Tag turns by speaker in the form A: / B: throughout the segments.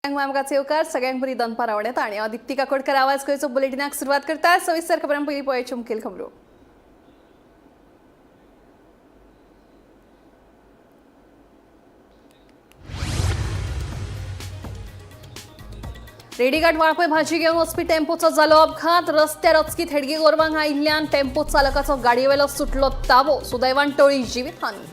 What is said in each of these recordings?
A: आमकां येवकार सगळ्यांक बरी दनपार आवडता आणि हांव दिप्ती काकोडकर आवाज गोंयचो बुलेटिनाक सुरवात करता. सविस्तर खबरां पयलीं पळोवच्यो मुखेल खबरो. रेडीघाट वाळपय भाजी घेवन वचपी टेम्पोचो जालो अपघात. रस्त्यार अचकीत हेडगी गोरवांक आयिल्ल्यान टेम्पो चालकाचो गाडयेवेलो सुटलो ताबो. सुदैवान टळी जिवीतहानी.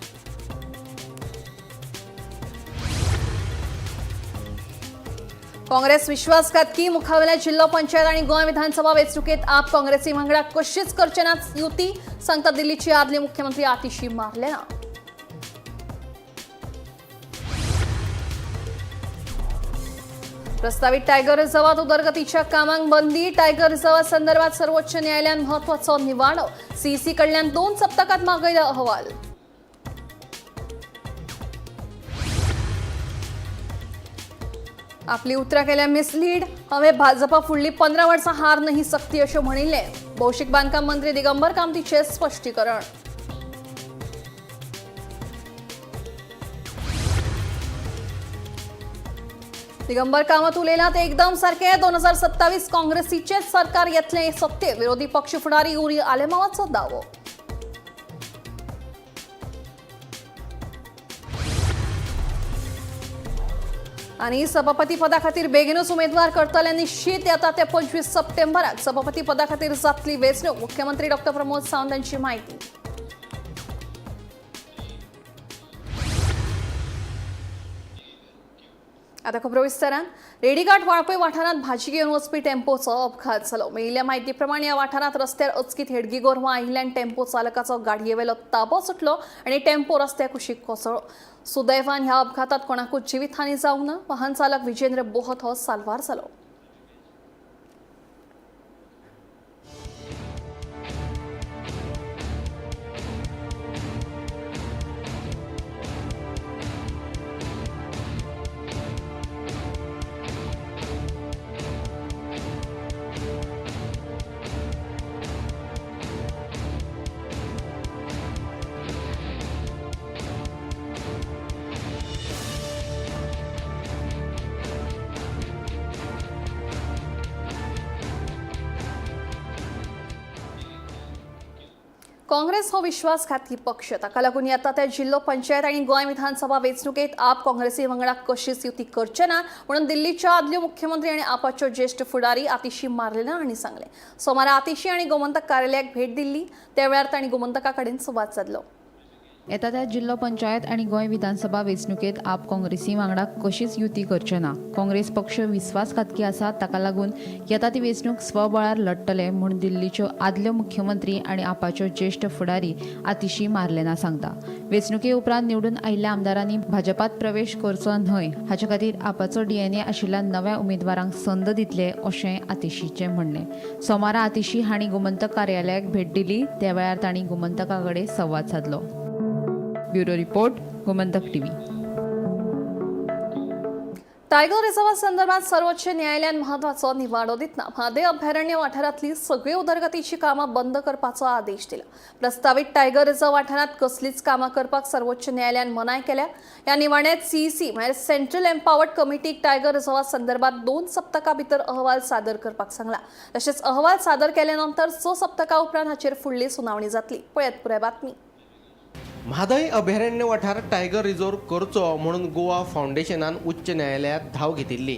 A: काँग्रेस विश्वासघातकी. मुखावेल्या जिल्हो पंचायत आणि गोंय विधानसभा वेंचणुकेत आप काँग्रेसी वांगडा कशीच करचे ना युती, सांगता दिल्लीची आदली मुख्यमंत्री आतिशी मारलेना. प्रस्तावित टायगर रिझर्वात उदरगतीच्या कामांक बंदी. टायगर रिझर्वा संदर्भात सर्वोच्च न्यायालयान महत्वाचो निवाडो. सीईसी कडल्यान 2 सप्तकात मागयला अहवाल. आपली उतरां केल्या मिसलीड. हांवें भाजपा फुडली 15 वर्सां हार नाही सकती अशें म्हणिल्लें. भौशीक बांदकाम मंत्री दिगंबर कामतीचें स्पश्टीकरण. दिगंबर कामत उलयला ते एकदम सारखे. 2027 काँग्रेसीचेच सरकार येतलें सत्तेर. विरोधी पक्ष फुडारी युरी आलेमावाचो दावो. आणि सभापती पदा खातीर बेगीनच उमेदवार करतले निश्चित. येता ते 25 सप्टेंबराक सभापती पदा खातीर जातली वेंचणूक. मुख्यमंत्री डॉक्टर प्रमोद सावंत यांची माहिती. आता खबरो विस्तारान. रेडीघाट वाळपय वाठारांत भाजी घेवन वचपी टेम्पोचो अपघात जालो. मेळिल्ल्या म्हायती प्रमाण ह्या वाठारांत रस्त्यार अचकीत हेडगी गोरवां आयिल्ल्यान टेम्पो चालकाचो गाडयेवेलो ताबो सुटलो आनी टेम्पो रस्त्या कुशीक कोसळ्ळो. सुदैवान ह्या अपघातात कोणाकूच जिवीतहानी जावंक ना. वाहन चालक विजेंद्र बोहत हो साल्वार जालो. काँग्रेस हो विश्वासघाती पक्ष. ताका लागून येता त्या जिल्हो पंचायत आनी गोंय विधानसभा वेंचणुकेत आप काँग्रेसी वांगडा कशीच युती करचे ना म्हणून दिल्लीच्या आदल्यो मुख्यमंत्री आनी आपाच्यो ज्येश्ठ फुडारी आतिशी मार्लेना हांणी सांगलें. सोमारा आतिशी आनी गोमंतक कार्यालयाक भेट दिल्ली. त्या वेळार तांणी गोमंतका कडेन संवाद सादलो.
B: येता त्या जिल्हो पंचायत आनी गोंय विधानसभा वेंचणुकेत आप काँग्रेसी वांगडा कशीच युती करचे ना. काँग्रेस पक्ष विस्वासघातकी आसा. ताका लागून येता ती वेंचणूक स्वबळार लढटले म्हूण दिल्लीच्यो आदल्यो मुख्यमंत्री आनी आपाच्यो ज्येश्ठ फुडारी आतिशी मार्लेना सांगता. वेंचणुके उपरांत निवडून आयिल्ल्या आमदारांनी भाजपात प्रवेश करचो न्हय हाचे खातीर आपाचो डीएनए आशिल्ल्या नव्या उमेदवारांक संद दितले अशें आतिशीचें म्हणणें. सोमारा आतिशी हांणी गोमंतक कार्यालयाक भेट दिली. त्या वेळार तांणी गोमंतका कडेन संवाद सादलो. Bureau report, Gomantak TV.
A: Tiger रिझर्वा संदर्भात सर्वोच्च न्यायालयान महत्वाचो निवाडो दितना म्हादय अभयारण्य वाठारांतली सगळी उदरगतीची कामां बंद करपाचो आदेश दिला. प्रस्तावीत टायगर रिझर्व वाठारांत कसलीच कामां करपाक सर्वोच्च न्यायालयान मनाय केल्या. ह्या निवाड्यांत सीईसी म्हळ्यार सेंट्रल एम्पावर्ड कमिटीक टायगर रिझर्वा संदर्भात 2 सप्तकां भितर अहवाल सादर करपाक सांगला. तशेंच अहवाल सादर केले नंतर 6 सप्तकां उपरांत हाचेर फुडली सुनावणी जातली. पळयात पुराय बातमी.
C: म्हादय अभयारण्य वाठार टायगर रिझर्व करचो म्हणून गोवा फावंडेशनान उच्च न्यायालयात धाव घेतिल्ली.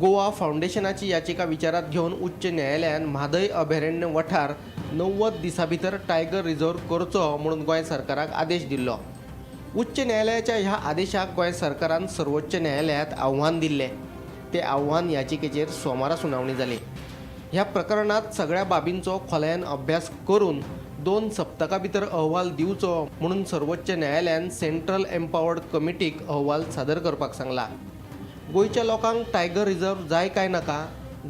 C: गोवा फावंडेशनाची याचिका विचारात घेवन उच्च न्यायालयान म्हादय अभयारण्य वाठार 90 दिसां भितर टायगर रिझर्व करचो म्हणून गोंय सरकाराक आदेश दिल्लो. उच्च न्यायालयाच्या ह्या आदेशाक गोंय सरकारान सर्वोच्च न्यायालयात आव्हान दिल्लें. ते आव्हान याचिकेचेर सोमारा सुनावणी जाली. ह्या प्रकरणात सगळ्या बाबींचो खोलायेन अभ्यास करून 2 सप्तकां भितर अहवाल दिवचो म्हणून सर्वोच्च न्यायालयान सेंट्रल एम्पावर्ड कमिटीक अहवाल सादर करपाक सांगला. गोंयच्या लोकांक टायगर रिझर्व जाय काय नाका,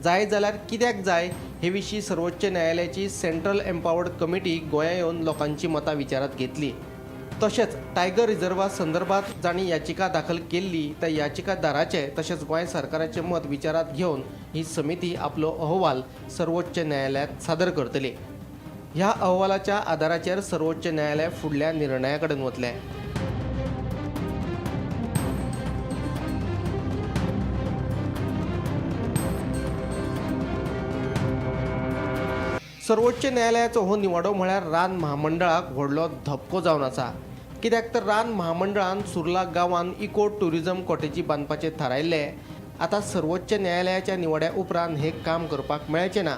C: जाय जाल्यार कित्याक जाय हे विशीं सर्वोच्च न्यायालयाची सेंट्रल एम्पावर्ड कमिटी गोंया येवन लोकांची मतां विचारात घेतली. तशेंच टायगर रिझर्वा संदर्भात जांणी याचिका दाखल केल्ली त्या याचिकादाराचें तशेंच गोंय सरकाराचें मत विचारात घेवन ही समिती आपलो अहवाल सर्वोच्च न्यायालयात सादर करतली. ह्या अहवालाच्या आदाराचेर सर्वोच्च न्यायालय फुडल्या निर्णया कडेन वतलें. सर्वोच्च न्यायालयाचो हो निवाडो म्हळ्यार रान म्हामंडळाक व्हडलो धपको जावन आसा. कित्याक तर रान म्हामंडळान सुर्ला गांवान इको ट्युरिजम कॉटेजी बांदपाचें थारायल्लें. आतां सर्वोच्च न्यायालयाच्या निवाड्या उपरांत हें काम करपाक मेळचें ना.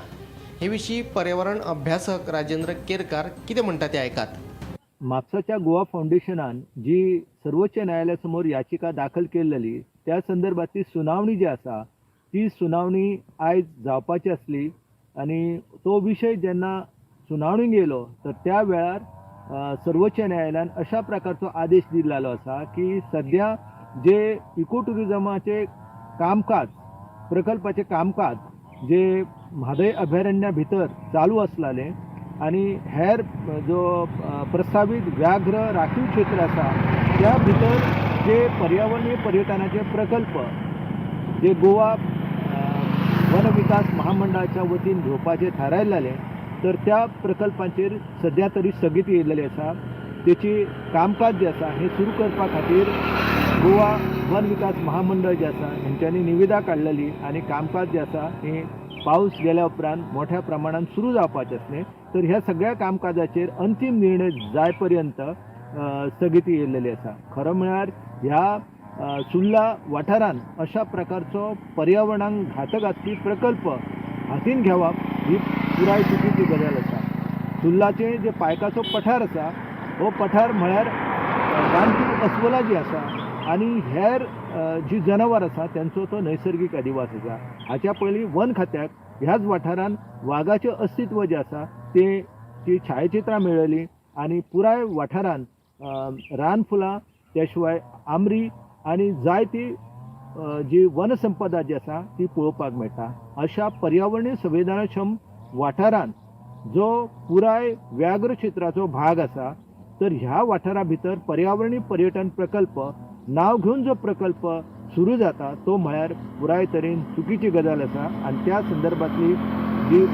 C: हे विशीं पर्यावरण अभ्यासक राजेंद्र केरकार कितें म्हणटा तें आयकात.
D: म्हापसाच्या गोवा फावंडेशनान जी सर्वोच्च न्यायालया समोर याचिका दाखल केल्ली त्या संदर्भातली सुनावणी जी आसा ती सुनावणी आयज जावपाची आसली आनी तो विशय जेन्ना सुनावणीक येयलो तर त्या वेळार सर्वोच्च न्यायालयान अशा प्रकारचो आदेश दिल्लो आसा की सद्या जे इको ट्युरिजमाचे कामकाज प्रकल्पाचे कामकाज जे म्हादय अभयारण्या भितर चालू आसलेलें आनी हेर जो प्रस्तावीत व्याघ्र राखीव क्षेत्र आसा त्या भितर जे पर्यावरणीय पर्यटनाचे प्रकल्प जे गोवा वन विकास महामंडळाच्या वतीन घेवपाचे थारायल्ले तर त्या प्रकल्पांचेर सद्या तरी स्थगिती येयल्ली आसा. तेची कामकाज जें आसा हें सुरू करपा खातीर गोवा वन विकास महामंडळ जें आसा हेंच्यांनी निविदा काडलेली आनी कामकाज जें आसा हें पावस गेल्या उपरांत मोठ्या प्रमाणान सुरू जावपाचें आसलें. तर ह्या सगळ्या कामकाजाचेर अंतीम निर्णय जाय पर्यंत स्थगिती येयल्लेली आसा. खरो म्हळ्यार ह्या सुर्ला वाठारान अशा प्रकारचो पर्यावरणाक घातक आसपी प्रकल्प हातीन घेवप ही पुराय चुकीची गजाल आसा. सुर्लाचे जे पायकाचो पठार आसा हो पठार म्हळ्यार रानटी अस्वलां जी आसा आनी हेर जी जनावर आसा तेंचो तो नैसर्गीक अधिवास आसा. हाच्या पयलीं वन खात्याक ह्याच वाठारान वागाचें अस्तित्व जें आसा तें ती छायाचित्रां मेळयलीं आनी पुराय वाठारान रानफुलां त्या शिवाय आमरी आनी जायती जी वनसंपदा जी आसा ती पळोवपाक मेळटा. अशा पर्यावरणीय संवेदनाक्षम वाठारान जो पुराय व्याघ्र क्षेत्राचो भाग आसा तर ह्या वाठारा भितर पर्यावरणीय पर्यटन प्रकल्प नांव घेवन जो प्रकल्प सुरू जाता तो म्हळ्यार पुराय तरेन चुकीची गजाल आसा. आनी त्या संदर्भांतली जी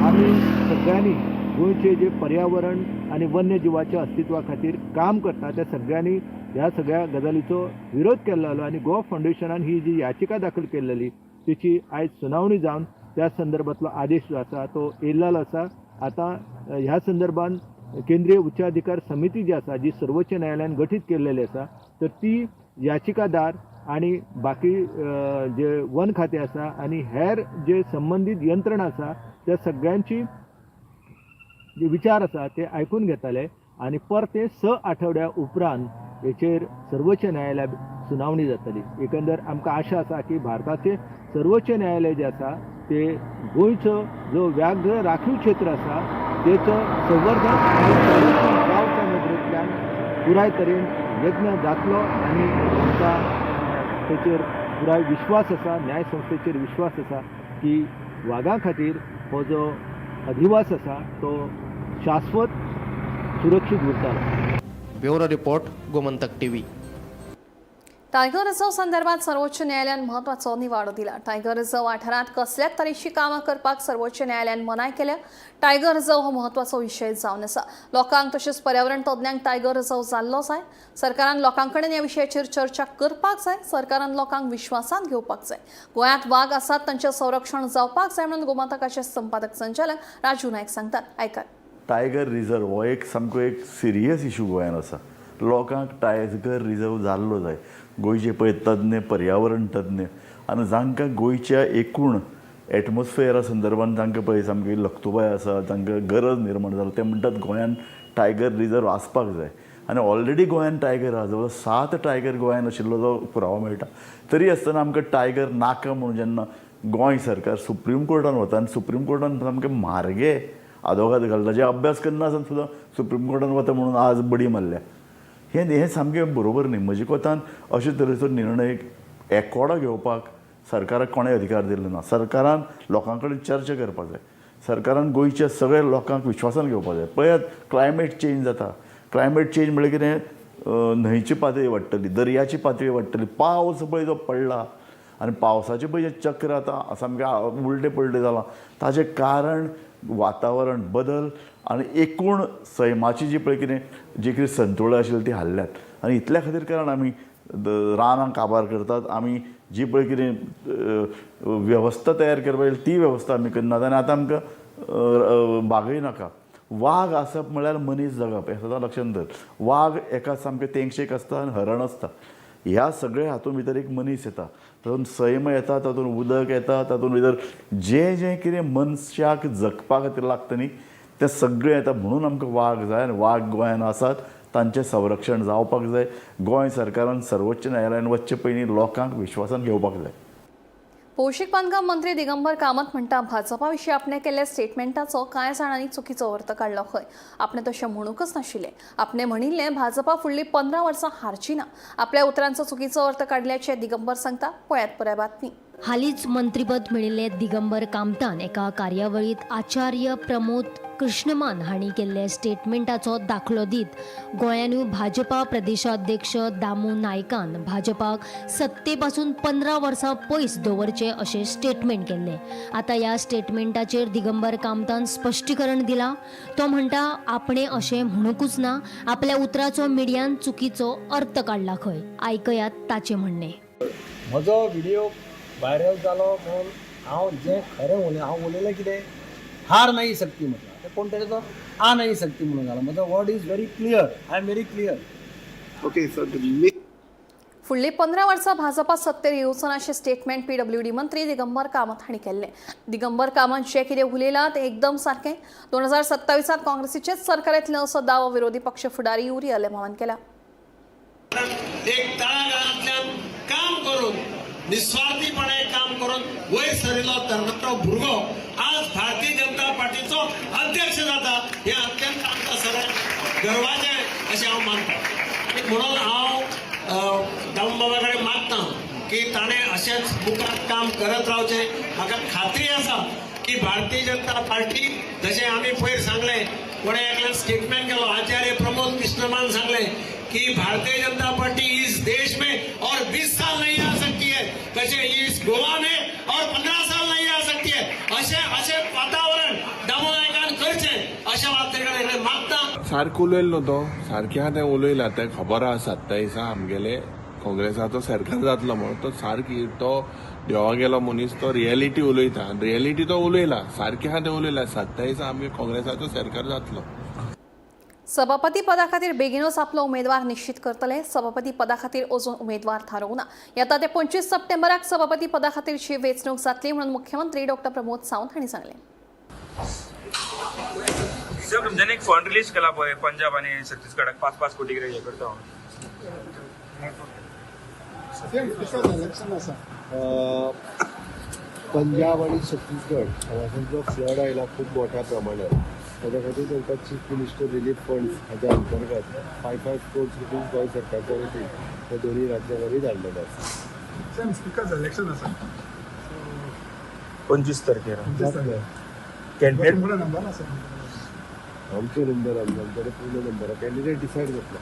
D: आमी सगळ्यांनी गोंयचे जे पर्यावरण आनी वन्यजिवाच्या अस्तित्वा खातीर काम करता त्या सगळ्यांनी ह्या सगळ्या गजालीचो विरोध केल्लो आनी गोवा फावंडेशनान ही जी याचिका दाखल केल्ली तेची आयज सुनावणी जावन त्या संदर्भांतलो आदेश जो आसा तो येयल्लो आसा. आतां ह्या संदर्भान केंद्रीय उच्चाधिकार समिती जी आसा जी सर्वोच्च न्यायालयान गठीत केल्लेली आसा तर ती याचिकादार आनी बाकी जे वन खातें आसा आनी हेर जे संबंदीत यंत्रणा आसा त्या सगळ्यांची जे विचार आसा ते आयकून घेताले आनी परते 6 आठवड्या उपरांत हेचेर सर्वोच्च न्यायालयात सुनावणी जातली. एकंदर आमकां आशा आसा की भारताचे सर्वोच्च न्यायालय जें आसा ते गोंयचो जो व्याघ्र राखीव क्षेत्र आसा तेचो संवर्धन आनी संरक्षण जावच्या नदरेंतल्यान पुराय तरेन यत्न जातलो आनी आमकां तेचेर पुराय विश्वास आसा, न्यायसंस्थेचेर विश्वास आसा की वागां खातीर हो जो अधिवास आसा तो शाश्वत सुरक्षीत उरतलो.
C: Bureau report, Gomantak TV.
A: Tiger reserve संदर्भात सर्वोच्च न्यायालयान म्हत्वाचो निवाडो दिला. टायगर रिझर्व वाठारांत कसल्याच तरेची कामां करपाक सर्वोच्च न्यायालयान मनाय केल्या. टायगर रिझर्व हो म्हत्वाचो विशय जावन आसा. लोकांक तशेंच पर्यावरण तज्ञांक टायगर रिझर्व जाल्लो जाय. सरकारान लोकां कडेन ह्या विशयाचेर चर्चा करपाक जाय. सरकारान लोकांक विश्वासांत घेवपाक जाय. गोंयांत वाग आसात तांचें संरक्षण जावपाक जाय म्हणून गोमंतकाचे संपादक संचालक राजू नायक सांगतात. आयकात.
E: टायगर रिजर्व हो एक सामको एक सिरियस इशू गोंयांत आसा. लोकांक टायगर रिजर्व जाल्लो जाय. गोंयचे पळय तज्ञ, पर्यावरण तज्ञ आनी जांकां गोंयच्या एकूण एटमॉस्फियरा संदर्भान तांकां पळय सामकी लक्तुबाय आसा, तांकां गरज निर्माण जाला, ते म्हणटात गोंयांत टायगर रिजर्व आसपाक जाय. आनी ऑलरेडी गोंयांत टायगर आसा, जवळ 7 टायगर गोंयांत आशिल्लो जो पुरावो मेळटा. तरी आसतना आमकां टायगर नाका म्हणून जेन्ना गोंय सरकार सुप्रीम कोर्टान वता आनी सुप्रीम कोर्टान सामकें म्हारगे आदोगाद घालता, जे अभ्यास करना आसतना सुद्दां सुप्रीम कोर्टान वता म्हणून आज बडी मारल्या, हें सामकें बरोबर न्ही. म्हजे कोतान अशे तरेचो निर्णय एकोडो घेवपाक सरकाराक कोणें अधिकार दिल्लो ना. सरकारान लोकां कडेन चर्चा करपाक जाय. सरकारान गोंयच्या सगळ्या लोकांक विश्वासान घेवपाक जाय. पळयात क्लायमेट चेंज जाता. क्लायमेट चेंज म्हळ्यार कितें, न्हंयची पातळी वाडटली, दर्याची पातळी वाडटली, पावस पळय जो पडला आनी पावसाचें पळय जें चक्र आतां सामकें उलटें पलटें जालां, ताजें कारण वातावरण बदल आनी एकूण सैमाची जी पळय कितें जी कितें संतुळा आशिल्ली ती हाल्ल्यात. आनी इतल्या खातीर कारण आमी रानां काबार करतात, आमी जी पळय कितें वेवस्था तयार करपाक जाय ती वेवस्था आमी करनात आनी आतां आमकां बागय नाका. वाग आसप म्हळ्यार मनीस जगप हें सदां लक्षांत धर. वाग एका सामकें तेंगशेक आसता आनी हरण आसता. ह्या सगळ्या हातूंत भितर एक मनीस येता, तातूंत सैम येता, तातूंत उदक येता, तातूंत भितर जें जें कितें मनशाक जगपा खातीर लागता न्ही तें सगळें येता. म्हणून आमकां वाग जाय आनी वाग गोंयांत आसात, तांचें संरक्षण जावपाक जाय. गोंय सरकारान सर्वोच्च न्यायालयान वचचे पयलीं लोकांक विश्वासान घेवपाक जाय.
A: भौशीक बांदकाम मंत्री दिगंबर कामत म्हणटा भाजपा विशीं आपणे केल्ल्या स्टेटमेंटाचो कांय जाणांनी चुकीचो अर्थ काडलो खंय. आपणे तशें म्हणूंकच नाशिल्लें. आपणे म्हणिल्लें भाजपा फुडलीं 15 वर्सां हारची ना. आपल्या उतरांचो चुकीचो अर्थ काडल्याचें दिगंबर सांगता. पळयात पुराय बातमी.
F: हालींच मंत्रीपद मेळिल्ले दिगंबर कामतान एका कार्यावळींत आचार्य प्रमोद कृष्णमान हांणी केल्ले स्टेटमेंटाचो दाखलो दीत गोंयानूय भाजपा प्रदेशाध्यक्ष दामू नायकान भाजपाक सत्ते पासून 15 वर्सां पयस दवरचें अशें स्टेटमेंट केल्लें. आतां ह्या स्टेटमेंटाचेर दिगंबर कामतान स्पश्टीकरण दिलां. तो म्हणटा आपणें अशें म्हणूंकूच ना, आपल्या उतराचो मिडियान चुकीचो अर्थ काडला खंय. आयकयात ताचें म्हणणें.
G: म्हजो व्हिडिओ व्हायरल जालो म्हणून हांव जें खरें उलय, हांव उलयलें कितें हार नाही सकती म्हटलं, ते कोण तरी तो आ नाही सकती म्हणून झाला. म्हजो word is very clear, I am very clear.
H: Okay, so the
A: फुडलीं 15 वर्सां भाजपा सत्तेर येवचो ना अशें स्टेटमेंट पीडब्ल्यूडी मंत्री दिगंबर कामत हांणी केल्लें. दिगंबर कामत जें कितें उलयलां तें एकदम सारकें. 2027 काँग्रेसीचेंच सरकार येतलें असो दावो विरोधी पक्ष फुडारी युरी आलेमावान केला.
I: एक तळागाळांतल्यान काम करून निस्वार्थीपणे काम करून वयर सरिल्लो तरणाटो भुरगो आज भारतीय जनता पार्टीचो अध्यक्ष जाता हें अत्यंत आमकां सगळ्यांक गर्वाचें अशें हांव मानता. आनी म्हणून हांव दामबाबा कडेन मागता की ताणें अशेंच मुखार काम करत रावचें. म्हाका खात्री आसा की भारतीय जनता पार्टी जशें आमी पयर सांगलें, कोणें एकल्यान स्टेटमेंट केलो, आचार्य प्रमोद कृष्णमान सांगलें कि भारतीय जनता पार्टी इस देश में और 20 साल नहीं आ सकती है, तसे इस गोवा में और 15 साल नहीं आ सकती है, अशें अशें वातावरण दामू नायकान करचें अशें हांव ताचे कडेन मागता.
J: सारकें उलयलो न्हू तो, सारकें आहा तें उलयला, तें खबर आहा 27 आमगेले काँग्रेसाचो सरकार जातलो म्हणून. तो सारकी तो देवा गेलो मनीस, तो रियलिटी उलयता, रियलिटी तो उलयला, सारकें आहा तें उलयला. 27 आमगे काँग्रेसाचो सरकार जातलो.
A: सभापती पदा खातीर बेगीनूच आपलो उमेदवार निश्चित करतले. सभापती पदा खातीर अजून उमेदवार थारोवंक ना. येता ते 25 सप्टेंबराक सभापती पदा खातीरची वेंचणूक जातली म्हणून मुख्यमंत्री डॉक्टर प्रमोद सावंत हांणी सांगलें.
K: सर, तुमच्यानी एक फंड रिलीज केला पळय पंजाब आनी छत्तीसगडाक 5-5 कोटी कितें हें करता.
H: पंजाब आणि छत्तीसगड हांगासर जो फ्लड आयला खूब मोठ्या प्रमाणात ताच्या खातीर तांकां चीफ मिनिस्टर रिलीफ फंड हाच्या अंतर्गत 5-5 crores rupees Goa सरकारच्या वतीन ह्या दोनूय राज्यांनी धाडलेले आसा.
L: इलेक्शन आसा
K: 25 तारखेर कॅन्डिडेट
L: नंबर आसा
H: आमचो नंबर, आमच्याकडे पूर्ण नंबर, कॅन्डिडेट डिसायड जातलो.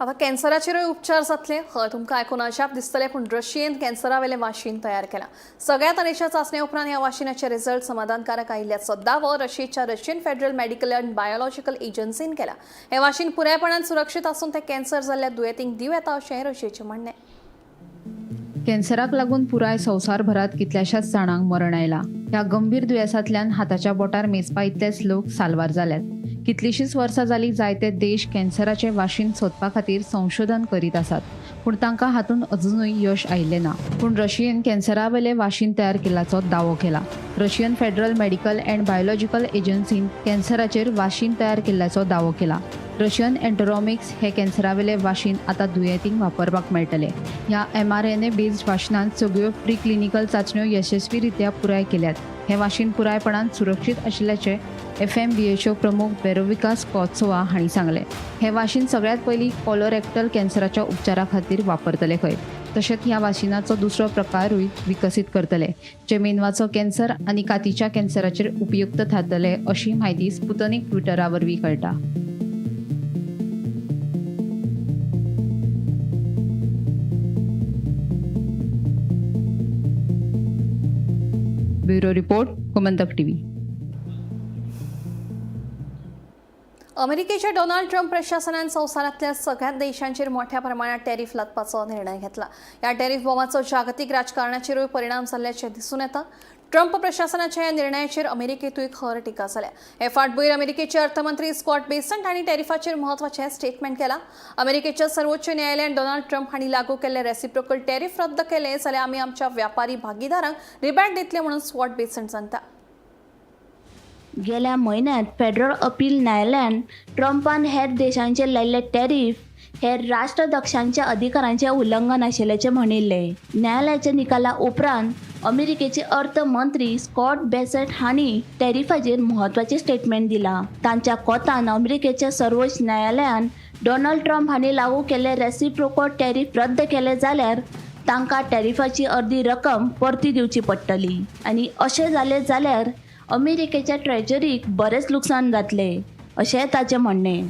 A: आतां कॅन्सराचेरूय उपचार जातले. हय, तुमकां आयकून अजाप दिसतलें, पूण रशियेन कॅन्सरावेलें वाशीन तयार केलां. सगळ्या तरेच्या चांचणे उपरांत ह्या वाशिनाचे रिजल्ट समाधानकारक आयिल्ल्याचो दावो रशियेच्या Russian federal medical and biological एजन्सीन केला. हें वाशीन पुरायपणान सुरक्षीत आसून तें कॅन्सर जाल्ल्या दुयेंतींक दिवं येता अशें रशियेचें म्हणणें.
B: कॅन्सराक लागून पुराय संवसारभरात कितल्याशाच जाणांक मरण आयलां. ह्या गंभीर दुयेंसांतल्यान हाताच्या बोटार मेजपा इतलेच लोक साल्वार जाल्यात. कितलींशींच वर्सां जालीं जायते देश कॅन्सराचें वाशीन सोदपा खातीर संशोधन करीत आसात, पूण तांकां हातूंत अजुनूय यश आयिल्लें ना. पूण रशियेन कॅन्सरावेलें वाशीन तयार केल्ल्याचो दावो केला. Russian federal medical and biological एजन्सीन कॅन्सराचेर वाशीन तयार केल्ल्याचो दावो केला. रशियन एंटरोमिक्स हे कॅन्सरावेले वाशीन आतां दुयेंतींक वापरपाक मेळटलें. ह्या mRNA based वाशिनान सगळ्यो प्री क्लिनिकल चांचण्यो यशस्वी रित्या पुराय केल्यात. हें वाशीन पुरायपणान सुरक्षीत आशिल्ल्याचें FMBHO प्रमुख वेरोविका स्कॉत्सोवा हांणी सांगलें. हें वाशीन सगळ्यांत पयलीं कोलोरेक्टल कॅन्सराच्या उपचारा खातीर वापरतले खंय. तशेंच ह्या वाशिनाचो दुसरो प्रकारूय विकसीत करतले, जे मेंदवाचो कॅन्सर आनी कातीच्या कॅन्सराचेर उपयुक्त थारतले अशी म्हायती स्पुतनिक ट्विटरा वरवीं कळटा. Bureau report, Gomantak TV.
A: अमेरिकेच्या डोनाल्ड ट्रम्प प्रशासनान संवसारांतल्या सगळ्याच देशांचेर मोठ्या प्रमाणात टॅरीफ लादपाचो निर्णय घेतला. ह्या टॅरीफ बॉमाचो जागतीक राजकारणाचेरूय परिणाम जाल्ल्याचें दिसून येता. ट्रंप प्रशासनाच्या ह्या निर्णयाचेर अमेरिकेतूय खर टिका जाल्या. हे फाटभूंयेर अमेरिकेचे अर्थमंत्री स्कॉट बेसंट हांणी टॅरिफाचेर म्हत्वाचें स्टेटमेंट केलां. अमेरिकेच्या सर्वोच्च न्यायालयान डोनाल्ड ट्रंप हांणी लागू केल्ले रेसिप्रोकल टॅरिफ रद्द केले जाल्यार आमी आमच्या व्यापारी भागीदारांक रिबॅट दितले म्हणून स्कॉट बेसंट सांगता.
M: गेल्या म्हयन्यांत फेडरल अपील न्यायालयान ट्रंपान हेर देशांचेर लायिल्ले टॅरीफ हे राष्ट्राध्यक्षांच्या अधिकारांचें उल्लंघन आशिल्ल्याचें म्हणिल्लें. न्यायालयाच्या निकाला उपरांत अमेरिकेचे अर्थ मंत्री स्कॉट बेसेंट हांणी टॅरिफाचेर म्हत्वाचें स्टेटमेंट दिलां. तांच्या कोतान अमेरिकेच्या सर्वोच्च न्यायालयान डोनाल्ड ट्रंप हांणी लागू केल्ले रेसिप्रोकल टॅरीफ रद्द केले जाल्यार तांकां टॅरिफाची अर्दी रक्कम परती दिवची पडटली आनी अशें जालें जाल्यार अमेरिकेच्या ट्रेजरीक बरेंच लुकसाण जातलें अशें ताचें म्हणणें.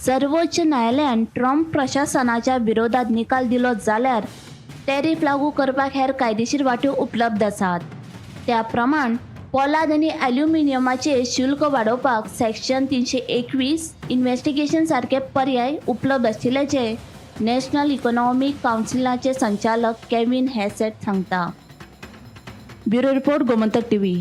M: सर्वोच्च न्यायालयान ट्रंप प्रशासनाच्या विरोधात निकाल दिलो जाल्यार टॅरीफ लागू करपाक हेर कायदेशीर वाट्यो उपलब्ध आसात. त्या प्रमाण पोलाद आनी ॲल्युमिनियमाचे शुल्क वाडोवपाक सेक्शन 321 इन्व्हेस्टिगेशन सारके पर्याय उपलब्ध आशिल्ल्याचे नॅशनल इकॉनॉमीक कावन्सिलाचे संचालक केविन हॅसेट सांगता. Bureau report, Gomantak TV.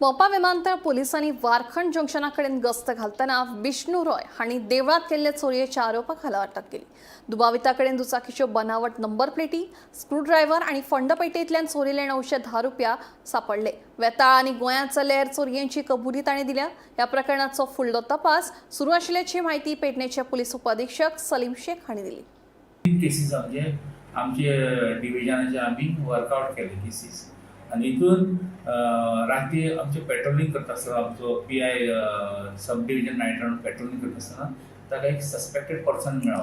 A: Mopa विमानतळ पोलिसांनी वारखंड जंक्शना कडेन गस्त घालतना विष्णू रॉय हांणी देवळांत केल्ले चोरयेच्या आरोपा खाला अटक केली. दुबाविता कडेन दुचाकीच्यो बनावट नंबर प्लेटी, स्क्रूड्रायव्हर आनी फंडपेटेंतल्यान चोरिल्ले 910 रुपया सापडले. वेताळ आनी गोंयांत चल्ले हेर चोरयेंची कबुली ताणें दिल्या. ह्या प्रकरणाचो फुडलो तपास सुरू आशिल्ल्याची म्हायती पेडणेचे पुलीस उपअधिक्षक सलीम शेख हांणी दिली.
N: 3 केसीस आमचे आमचे डिविजनाचे आमी वर्कआउट केले केसीस आनी हितून राती आमचे पेट्रोलिंग करता आसतना आमचो PI sub division night round patrolling करता आसतना ताका एक सस्पेक्टेड पर्सन मेळ्ळो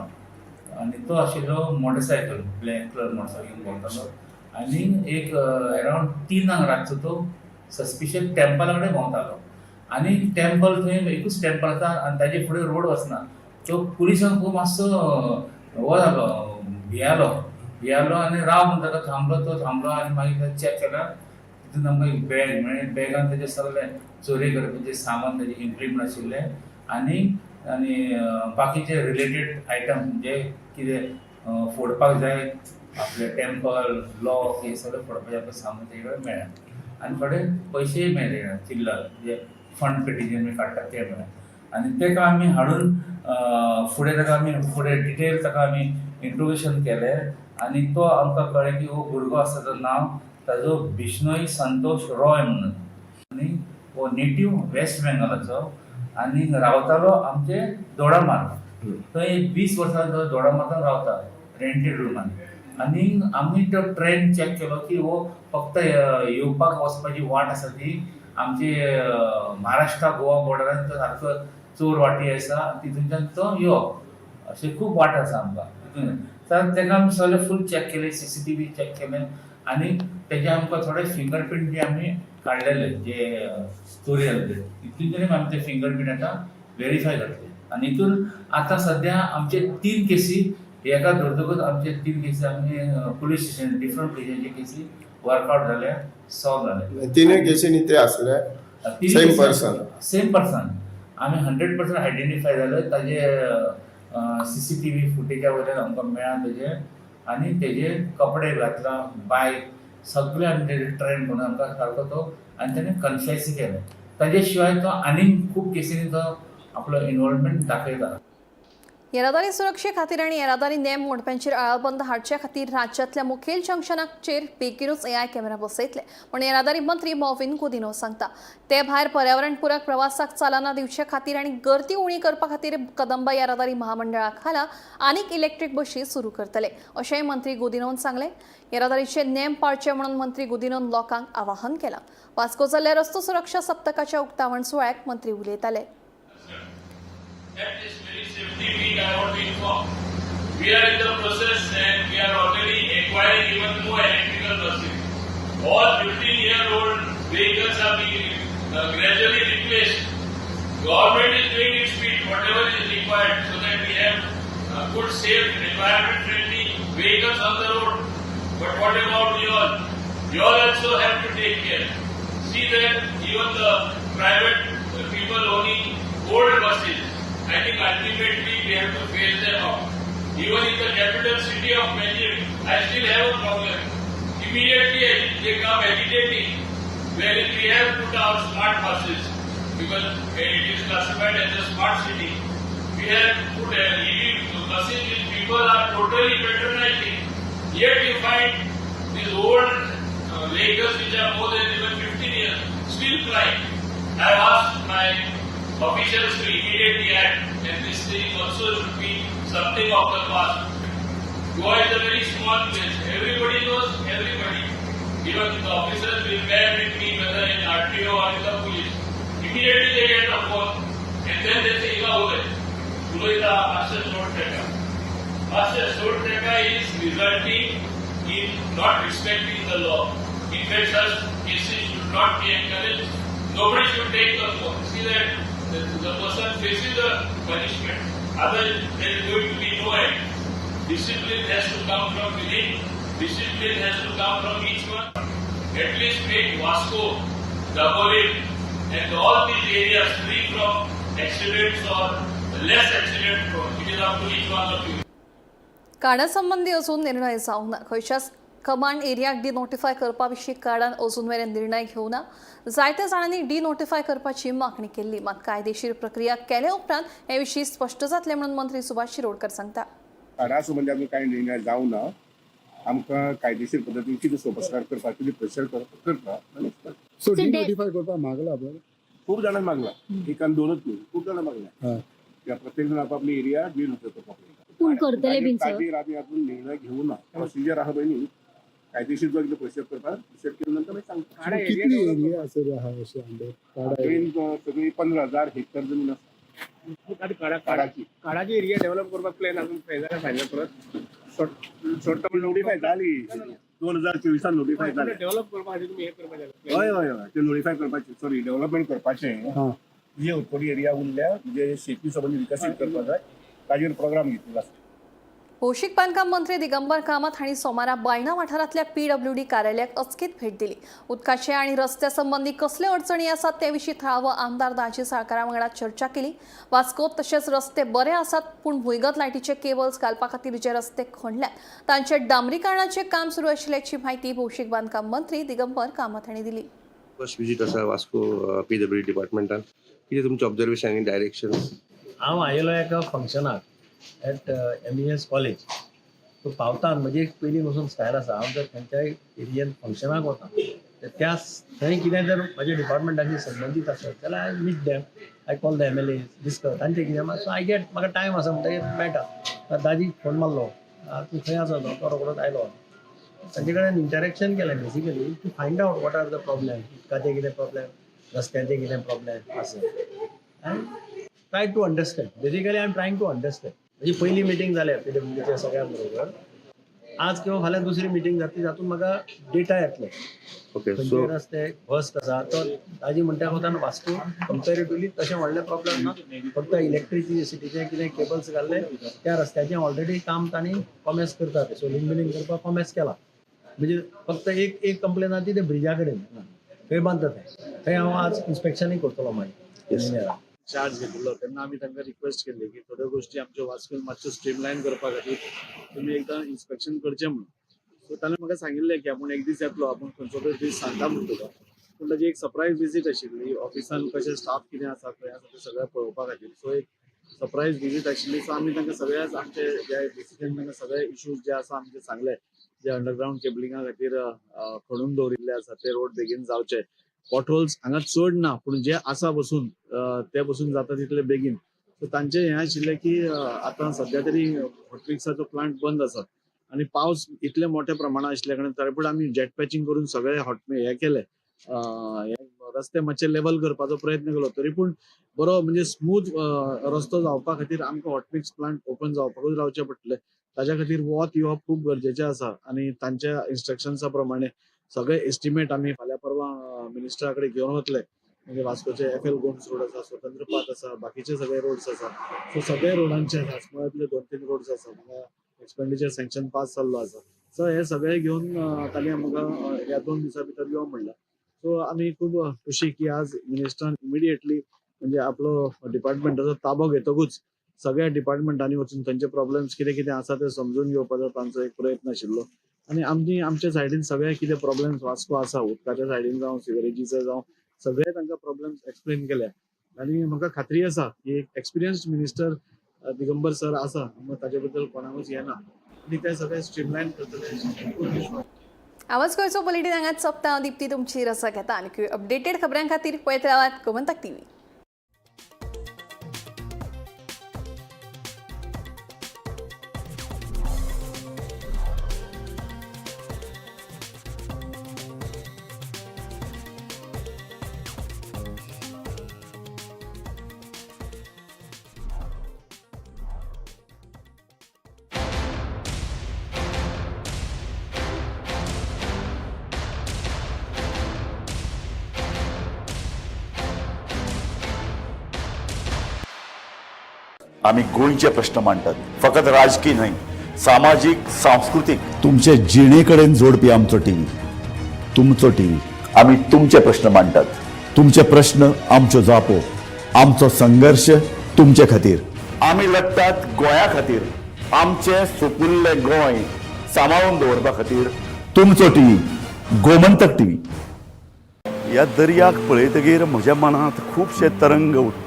N: आनी तो आशिल्लो मोटरसायकल, ब्लॅक कलर मोटरसायकल भोंवतालो आनी एक अरावंड 3 रातचो तो सस्पिशियस टेम्पला कडेन भोंवतालो आनी टेम्पल थंय एकूच टेम्पल आसा आनी ताजे फुडें रोड वचना. तो पुलिसांक खूब मातसो हो जालो, भियालो भियालो आनी राव म्हण ताका थांबलो. तो थांबलो आनी मागीर चॅक केला, तितून आमकां एक बॅग मेळ्ळें. बॅगान तेजें सगळें चोरी करपाचें सामान, तेजें इम्प्लिमेंट आशिल्लें आनी आनी बाकीचे रिलेटेड आयटम जे कितें फोडपाक जाय आपले टेम्पल लॉक हे सगळें फोडपाचें आपलें सामान तेजे कडेन मेळ्ळें आनी थोडे पयशेय मेळ्ळे, चिल्लर जे फंड पेटीचे आमी काडटात ते मेळ्ळे. आनी तेका आमी हाडून फुडें ताका आमी फुडें डिटेल ताका आमी इंट्रोगेशन केलें आनी तो आमकां कळ्ळें की हो भुरगो आसा ताजो नांव ताजो बिश्नोई संतोष रॉय म्हणून आनी हो नेटीव वेस्ट बेंगॉलाचो आनी रावतालो आमचे दोडामार्ग. थंय 20 वर्सां तो दोडामार्गान रावता रेंटेड रुमान. आनी आमी तो ट्रेन चॅक केलो की हो फक्त येवपाक वचपाची वाट आसा ती आमचे महाराष्ट्रा गोवा बॉर्डरान तो सारको चोर वाटी आसा तितूनच्यान तो यो अशें खूब वाट आसा आमकां तितून. तर ताका आमी सगळें फूल चॅक केलें, CCTV check केलें आनी तेजे आमकां थोडे फिंगरप्रिंट बी आमी काडलेले जे चोरी जाल्ले तितून आमी ते फिंगरप्रिंट आतां वेरीफाय जातले. आनी हितून आतां सद्या आमचे 3 केसी एका धरतकूच आमचे 3 केसी आमी पुलीस स्टेशन डिफरंट पुलिसांचे केसी वर्कआउट जाले, सॉल्व जाले.
H: 3 केसींनी ते आसले सेम पर्सन,
N: सेम पर्सन आमी 100% आयडेंटिफाय जाले. ताजे CCTV फुटेजा वयल्यान आमकां मेळ्ळा तेजे आनी तेजे कपडे घातला, बायक सगळे आमी तेजे ट्रेन करून आमकां सारको तो आनी तेणें कन्फेस केलें. ताजे शिवाय तो आनीक खूब केसींनी तो आपलो इनवॉल्वमेंट दाखयता.
A: येरादारी सुरक्षे खातीर आनी येरादारी नेम मोडप्यांचेर आळाबंद हाडचे खातीर राज्यांतल्या मुखेल जंक्शनाचेर बेगीनूच AI camera बसयतले म्हूण येरादारी मंत्री मॉविन गुदिन्हो सांगता. ते भायर पर्यावरणपूरक प्रवासाक चालना दिवचे खातीर आनी गर्दी उणी करपा खातीर कदंबा येरादारी महामंडळा खाला आनीक इलेक्ट्रीक बशी सुरू करतले अशेंय मंत्री गुदिन्होन सांगलें. येरादारीचे नेम पाळचे म्हणून मंत्री गुदिन्होन लोकांक आवाहन केलां. वास्को जाल्ल्या रस्तो सुरक्षा सप्तकाच्या उक्तावण सुवाळ्याक मंत्री उलयताले.
O: That is very safety week, I want to inform. We are in the process and we are already acquiring even more electrical buses. All 15-year-old vehicles are being gradually replaced. Government is doing its bit, whatever is required, so that we have good, safe, environment-friendly vehicles on the road. But what about you all? You all also have to take care. See that even the private people owning old buses. I think ultimately we have to phase them out. Even in the capital city of Panjim, I still have a problem. Immediately they come agitating, wherein we have put our smart buses, because it is classified as a smart city. We have put EV buses which people are totally patronizing. Yet you find these old vehicles which are more than even 15 years still flying. I have asked my officials to immediately act, and this thing also should be something of the past. Goa is a very small place. Everybody knows everybody. Even the officers will bear with me, whether in RTO or in the police. Immediately they get a phone and then they say, "Ila ulay. Ulayta मातशें सोड तेका. मातशें सोड तेका" is resulting in not respecting the law. In fact, such cases should not be encouraged. Nobody should take the phone. See that the person faces the punishment. Otherwise, there is going to be no end. Discipline has to come from within. Discipline has to come from each one. At least make Vasco, Dabolim, and all these areas free from accidents or less accident prone. It is up to each one of you.
A: काडासंबंदी अजून निर्णय जावंक ना. खंयच्याच command एरियाक डिनोटिफाय करपा विशीं काडान अजून मेरेन निर्णय घेवना. जायत्या जाणांनी डिनोटिफाय करपाची मागणी केल्ली, मात कायदेशीर प्रक्रिया केले उपरांत हे विशीं स्पश्ट जातलें म्हणून मंत्री सुभाष शिरोडकर सांगता.
P: काडा संबंदी अजून कांय निर्णय जावना. आमकां कायदेशीर पद्दतीन कितें सोपस्कार करपाक, कितें प्रेशर करता.
L: सो डिनोटिफाय करपाक मागला बरं?
P: खूब जाणांनी मागला, एक आनी दोनच न्ही, खूब जाणां मागल्या. त्या प्रत्येक जण आपापली एरिया डिनोटिफाय करपाक.
F: पूण करतले बीन सर?
P: ताजेर आमी अजून निर्णय घेवना. प्रोसिजर आहा पळय न्ही, कायदेशीर जो कितें प्रोसिजर करपाक, प्रोसिजर केले नंतर मागीर सांगता.
L: कितली एरिया आसा आहा अशें अंडर काडा?
P: सगळी सगळी 15,000 हेक्टर जमीन आसा काडाची.
Q: काडाची एरिया डेव्हलप करपाक प्लॅन अजून फायनल परत
P: शॉर्ट टर्म नोटिफाय जाली, 2024 नोटिफाय जाली.
Q: डेव्हलप करपा खातीर तुमी हें करपाक जाय.
P: हय हय हय ते नोटिफाय करपाचे, सॉरी, डेव्हलपमेंट करपाचें. जे थोडी एरिया उरल्या, जे शेती संबंदी विकसीत करपाक जाय, ताजेर प्रोग्राम घेतिल्लो आसा.
A: भौशीक बांदकाम मंत्री दिगंबर कामत हांणी सोमारा बायणा वाठारांतल्या पीडब्ल्यूडी कार्यालयाक अचकीत भेट दिली. उदकाचे आनी रस्त्या संबंदी कसले अडचणी आसात ते विशीं थळावो आमदार दाजी साळकारा वांगडा चर्चा केली. वास्कोत तशेंच रस्ते बरे आसात, पूण भुंयगत लायटीचे केबल्स घालपा खातीर जे रस्ते खणल्यात तांचे डांबरीकरणाचें काम सुरू आशिल्ल्याची म्हायती भौशीक बांदकाम मंत्री दिगंबर कामत हांणी दिली.
R: फर्स्ट विजीट आसा वास्को पीडब्ल्यू डिपार्टमेंटान, कितें तुमचें ऑब्जर्वेशन आनी डायरेक्शन?
G: हांव आयिल्लो एका फंक्शनाक एट एमईएस कॉलेज. सो पावतान म्हजी एक पयलीं पसून स्टायल आसा, हांव जर खंयच्याय एरियेन फंक्शनाक वता तर त्या थंय कितें जर म्हज्या डिपार्टमेंटाशी संबंदीत आसत जाल्यार I meet them, I call the MLA, discuss तांचें कितें. सो I get म्हाका टायम आसा म्हणटकीर मेळटा. दाजीक फोन मारलो, "तूं खंय आसा?" तो रोखडोच आयलो. तांचे कडेन इंटरेक्शन केलें, basically to find out what are the problem, उदकाचे कितें प्रॉब्लेम, रस्त्याचे कितें प्रॉब्लेम आसा, and try to understand. Basically, I am trying to understand. म्हणजे पहिली मिटींग जाल्या पीडब्ल्यूडीच्या सगळ्यां बरोबर. आज किंवा फाल्यां दुसरी मिटींग जातली, जातून म्हाका डेटा येतलो. खंयचे
R: सो
G: रस्ते वर्स्ट आसा. तो ताजी म्हणटा वतान वास्को कंपेरेटिवली तशें व्हडलें प्रॉब्लेम ना. फक्त इलेक्ट्रिसिटीचे कितें केबल्स घाल्ले, त्या रस्त्याचें ऑलरेडी काम तांणी कॉमेस करतात, सोलिंग बिलिंग करपाक कॉमेस केला. म्हणजे फक्त एक एक कंप्लेन आहा ती ते ब्रिजा कडेन, थंय बांदता ते. थंय हांव आज इन्स्पेक्शनूय करतलो मागीर इंजिनियराक.
S: चार्ज घेतिल्लो तेन्ना आमी तांकां रिक्वेस्ट केल्ली की थोड्यो गोश्टी आमच्यो वास्कोन मातश्यो स्ट्रीमलायन करपा खातीर तुमी एकदां इन्स्पेक्शन करचें म्हणून. सो ताणें म्हाका सांगिल्लें की आपूण एक दीस येतलो, आपूण खंयचो तरी दीस सांगता म्हूण तुका. पूण ताजी एक सरप्रायज विजीट आशिल्ली, ऑफिसान कशें स्टाफ कितें आसा, खंय आसा तें सगळें पळोवपा खातीर. सो एक सरप्रायज विजीट आशिल्ली. सो आमी तांकां सगळ्याच आमचे जे डिसिजन, तांकां सगळे इश्यूज जे आसा आमचे सांगले, जे अंडरग्रावंड केबलिंगा खातीर खणून दवरिल्ले आसा ते रोड बेगीन जावचे. पॉटहोल्स हांगा चड ना, पूण जे आसा बसून ते बसून जाता तितले बेगीन. सो तांचे हें आशिल्लें की आतां सद्या तरी हॉटमिक्साचो प्लांट बंद आसा आनी पावस इतले मोठ्या प्रमाणात आशिल्ल्या कारणान, तरी पूण आमी जेट पॅचिंग करून सगळे हॉट हे केले, हे रस्ते मातशे लेवल करपाचो प्रयत्न केलो. तरी पूण बरो म्हणजे स्मूथ रस्तो जावपा खातीर आमकां हॉटमिक्स प्लांट ओपन जावपाकूच रावचें पडटलें. ताज्या खातीर वत येवप खूब गरजेचें आसा आनी तांच्या इन्स्ट्रक्शन्सा प्रमाणे सगळे एस्टिमेट आमी फाल्यां परवां मिनिस्टरा कडेन घेवन वतले. म्हणजे वास्कोचे एफ एल गोम्स रोड आसा, स्वतंत्र पाथ आसा, बाकीचे सगळे रोड्स आसा. सो सगळे रोडांचे, सासमळ्यांतले दोन तीन रोड्स आसा, म्हाका एक्सपेंडिचर सँक्शन पास जाल्लो आसा. सो हे सगळे घेवन तांणी आमकां ह्या 2 दिसां भितर यो म्हणलां. सो आमी खूब खुशी की आज मिनिस्टरान इमिडिएटली म्हणजे आपलो डिपार्टमेंटाचो ताबो घेतकूच सगळ्या डिपार्टमेंटांनी वचून थंयचे प्रॉब्लेम्स कितें कितें आसा ते समजून घेवपाचो तांचो एक प्रयत्न आशिल्लो. आनी आमी आमच्या सायडीन सगळे कितें प्रॉब्लेम्स वास्को आसा, उदकाच्या सायडीन जावं सिवरेजीचे जावं, सगळे तांकां प्रॉब्लेम्स एक्सप्लेन केल्या. आनी म्हाका खात्री आसा की एक एक्सपिरियन्स्ड मिनिस्टर दिगंबर सर आसा, ताजे बद्दल कोणाकूच येना आनी ते सगळे स्ट्रीमलायन करतले फूल विश्वास.
A: आवाज गोंयचो बुलेटीन हांगाच सोंपता. हांव दीप्ती तुमची रसा घेता आनी अपडेटेड खबरां खातीर पळयत रावात गोमंतक टीव्ही.
E: आमी गोंयचे प्रश्न मांडटात, फकत राजकी न्हय, सामाजीक, सांस्कृतीक, तुमचे जिणे कडेन जोडपी आमचो टीव्ही, तुमचो टीव्ही. आमी तुमचे प्रश्न मांडटात, तुमचे प्रश्न आमच्यो जापो, आमचो संघर्श तुमचे खातीर. आमी लडटात गोंया खातीर, आमचें सुपुल्लें गोंय सांबाळून दवरपा खातीर. तुमचो टीव्ही, गोमंतक टीव्ही. ह्या दर्याक पळयतगीर म्हज्या मनांत खुबशे तरंग उठ्ठा.